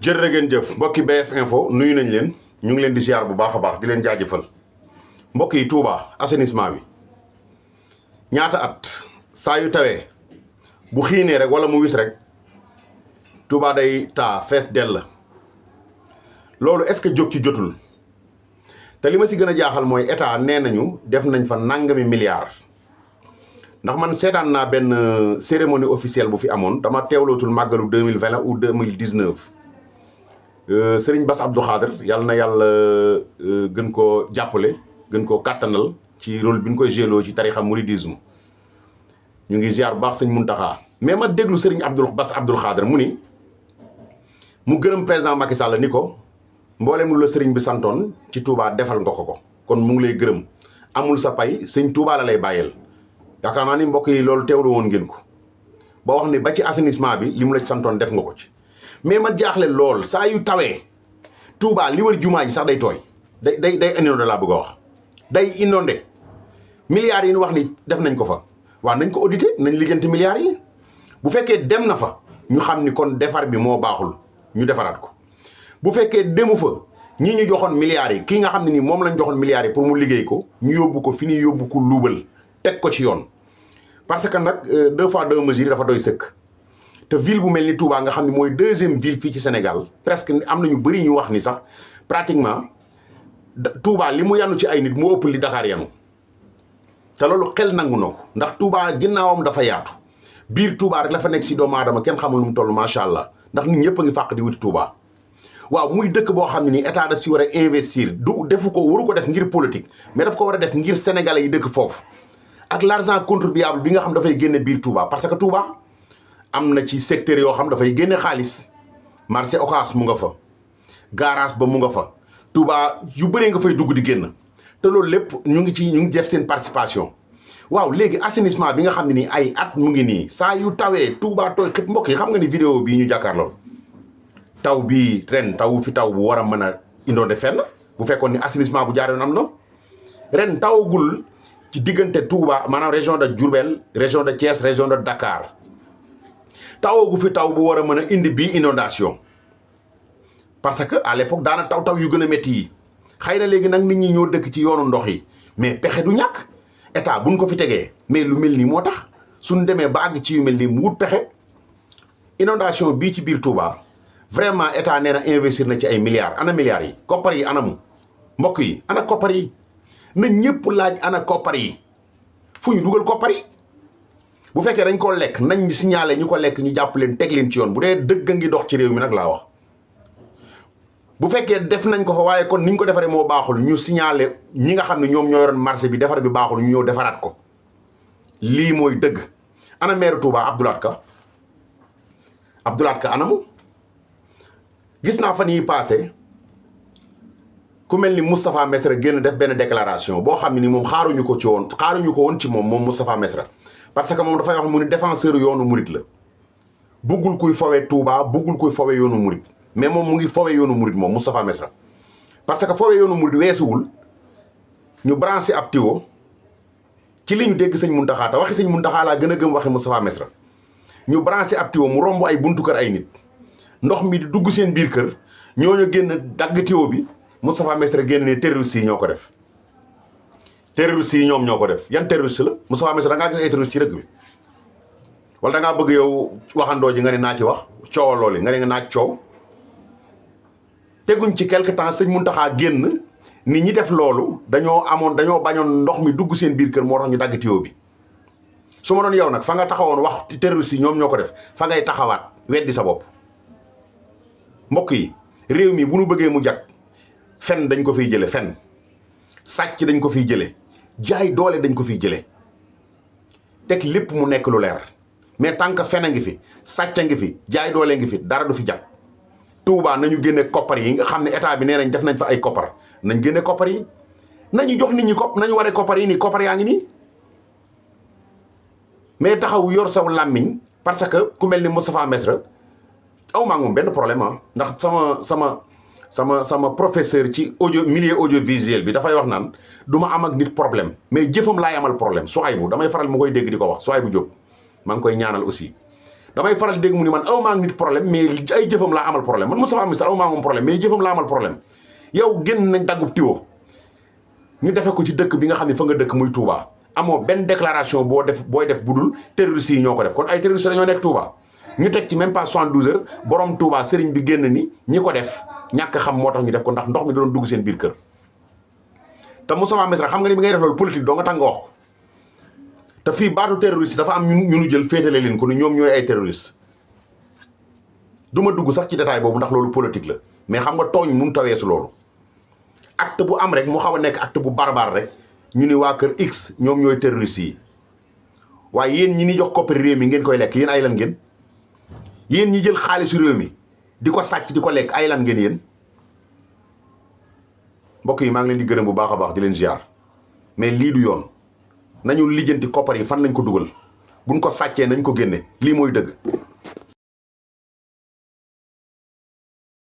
jërë ngeen jëf mbokki BF info nuyu nañ leen ñu ngi leen di ziar bu baax a baax di leen jaajëfal mbokk yi Touba assainissement bi ñaata at saa yu tawee bu xiinee rek wala mu wis rek Touba day taa fees dell loolu est-ce que jóg ci jotul te li ma si gën a jaaxal mooy état nee nañu def nañ fa nangami milliards ndax man seetaan naa benn cérémonie officielle bu fi amoon dama teewlootul màggalu 2020 ou 2019 Sëriñ Bass Abdou Khadre yàlla na yàlla gën koo jàppale gën koo kàttanal ci rôle bi ñu koy géloo ci tarixa mouridisme ñu ngi ziar bu baax sëñ Muntaxa mais ma déglu Sëriñ Bass Abdou Khadre mu gërëm président Macky Sall ni ko mboolem lu la sëriñ bi santoon ci Touba defal nga ko kon mu ngi lay gërëm amul sa pay sëñ Touba la lay bàyyeel yaakaar naa ni mbokk yi loolu teewlu woon ngeen ko ba wax ni ba ci assainissement bi li mu la ci santoon def nga ko ci mais ma jaaxle lool saa yu tawee Touba li wër jumaa ji sax day tooy day inondé laa bëgg a wax day inondé milliards yi ñu wax ni def nañ ko fa waaw nañ ko audité nañ liggéeyante milliards yi bu fekkee dem na fa ñu xam ni kon defar bi moo baaxul ñu defaraat ko bu fekkee demu fa ñii ñu joxoon milliards yi kii nga xam ne ni moom lañ joxoon milliards yi pour mu liggéey ko ñu yóbbu ko fi ñuy yóbbu ko luubal teg ko ci yoon parce que nag 2 fois 2 mesures dafa doy sëkk te ville bu mel ni Touba nga xam ne mooy 2e ville fii ci Sénégal presque am na ñu bëri ñu wax ni sax pratiquement Touba li mu yanu ci ay nit moo ëpp li Dakar yanu te loolu xel nangu na ko ndax Touba ginnaawam dafa yaatu biir Touba rek la fa nekk si doomu aadama kenn xamul lu mu toll macha allah ndax nit ñëpp a ngi fàq di wuti Touba. waaw muy dëkk boo xam ne nii état da si war a investir du defu ko waru ko def ngir politique mais daf ko war a def ngir sénégalais yi dëkk foofu ak l'argent contribuable bi nga xam dafay génne biir Touba parce que Touba am na ci secteur yoo xam dafay génne xaalis marché Ocass mu nga fa garage ba mu nga fa Touba yu bëree nga fay dugg di génn te loolu lépp ñu ngi def seen participation waaw léegi assainissement bi nga xam ne nii ay at mu ngi nii saa yu tawee Touba tooy xëpp mbokk yi xam nga ni vidéo bii ñu jàkkaarloo taw bii ren taw fi taw bu war a mën a inondé fenn bu fekkoon ni assainissement bu jaar yoon am na ren tawagul ci diggante Touba maanaam région de Diourbel région de Thiès région de Dakar tawagu fi taw bu war a mën a indi bii inondation parce que à l'époque daana taw yu gën a métti yi xëy na léegi nag nit ñi ñoo dëkk ci yoonu ndox yi mais pexe du ñàkk état buñ ko fi tegee mais lu mel nii moo tax suñ demee ba àgg ci yu mel nii mu wut pexe inondation bii ci biir Touba vraiment état nee na investir na ci ay milliards ana milliards yi koppar yi anamu mbokk yi ana koppar yi na ñëpp laaj ana koppar yi fu ñu dugal koppar yi bu fekkee dañ ko lekk nañ signalé ñu ko lekk ñu jàpp leen teg leen ci yoon bu dee dëgg a ngi dox ci réew mi nag laa wax bu fekkee def nañ ko fa waaye kon niñ ko defaree moo baaxul ñu signalé ñi nga xam ne ñoom ñoo yoroon marché bi defar bi baaxul ñu ñëw defaraat ko lii mooy dëgg ana maire Touba Abdoulaye Ka anamu gis naa fan yii passé ku mel ni Moustapha Mesra génn def benn déclaration boo xam ne ni moom xaaruñu ko woon ci moom Moustapha Mesra parce que moom dafay wax mu ni défenseur yoonu murit la buggul kuy fowee Touba buggul kuy fowee yoonu murit mais moom mu ngi fowee yoonu murit moom Moustapha Mesra parce que fowee yoonu murit weesuwul ñu branché ab tiwo ci li ñu dégg sëñ Muntaxa te waxi sëñ Muntaxa laa gën a gëm waxi Moustapha Mesra ñu branché ab tiwo mu romb ay buntu kër ay nit ndox mi di dugg seen biir kër ñooñu génn dagg tiwo bi Moustapha Mesra génn ne terroriste yi ñoo ko def terroriste yi ñoom ñoo ko def yan terroriste la Moustapha Mesra da ngaa gis ay terroriste ci dëkk bi wala da ngaa bëgg yow waxandoo ji nga ne naa ci wax coowal loolu nga ne nga naaj coow teguñ ci quelque temps sëñ Muntaxa génn nit ñi def loolu dañoo bañoon ndox mi dugg seen biir kër moo tax ñu dagg tiwo bi su ma doon yow nag fa nga taxawoon wax terroriste yi ñoom ñoo ko def fa ngay taxawaat weddi sa bopp mbokk yi réew mi bu nu bëggee mu jag fen dañ ko fiy jële fen sàcc dañ ko fiy jële jaay doole dañ ko fiy jële teg lépp mu nekk lu leer mais tant que fen a ngi fi sàcc a ngi fi jaay doole ngi fi dara du fi jag Touba nañu génne koppar yi nga xam ne état bi nee nañ def nañ fa ay koppar nañ génne koppar yi nañu jox nit ñi nañu waree koppar yi nii koppar yaa ngi nii mais taxaw yor saw làmmiñ parce que ku mel ni Moustapha Mesra aw maa ngi moom benn problème ndax sama professeur ci milieu audiovisuel bi dafay wax naan du ma am ak nit problème mais jëfam laay amal problème Souhaïbou damay faral mu koy dégg di ko wax Souhaïbou Diop maa ngi koy ñaanal aussi damay faral dégg mu ni man aw maa nit problème mais ay jëfam laa amal problème man Moustapha Mister aw maa moom problème mais jëfam laa amal problème yow génn nañ daggub tiwo ñu defe ko ci dëkk bi nga xam ne fa nga dëkk muy Touba amoo benn déclaration booy def budul terroristes yi ñoo ko def kon ay terroristes dañoo nekk Touba ñu teg ci même pas 72 heures borom Touba sëriñ bi génn ni ñi ko def ñàkk xam moo tax ñu def ko ndax ndox mi da doon dugg seen biir kër te Moustapha Mister xam nga ni bi ngay def loolu politique doo nga tax nga wax ko te fii baatu terroriste dafa am ñu nu jël féetale leen ko ni ñoom ñooy ay terroriste du ma dugg sax ci détail boobu ndax loolu politique la mais xam nga tooñ mun taweesu loolu acte bu am rek mu xaw a nekk acte bu barbare rek ñu ni waa kër X ñoom ñooy terroriste yi waaye yéen ñi ni jox koppari réew mi ngeen koy lekk yéen ay lan ngeen yéen ñi jël xaalisu réew mi di ko sàcc di ko lekk ay lan ngeen yéen mbokk yi maa ngi leen di gërëm bu baax a baax di leen ziar mais lii du yoon nañu lijjanti koppar yi fan lañ ko dugal buñ ko sàccee nañ ko génne lii mooy dëgg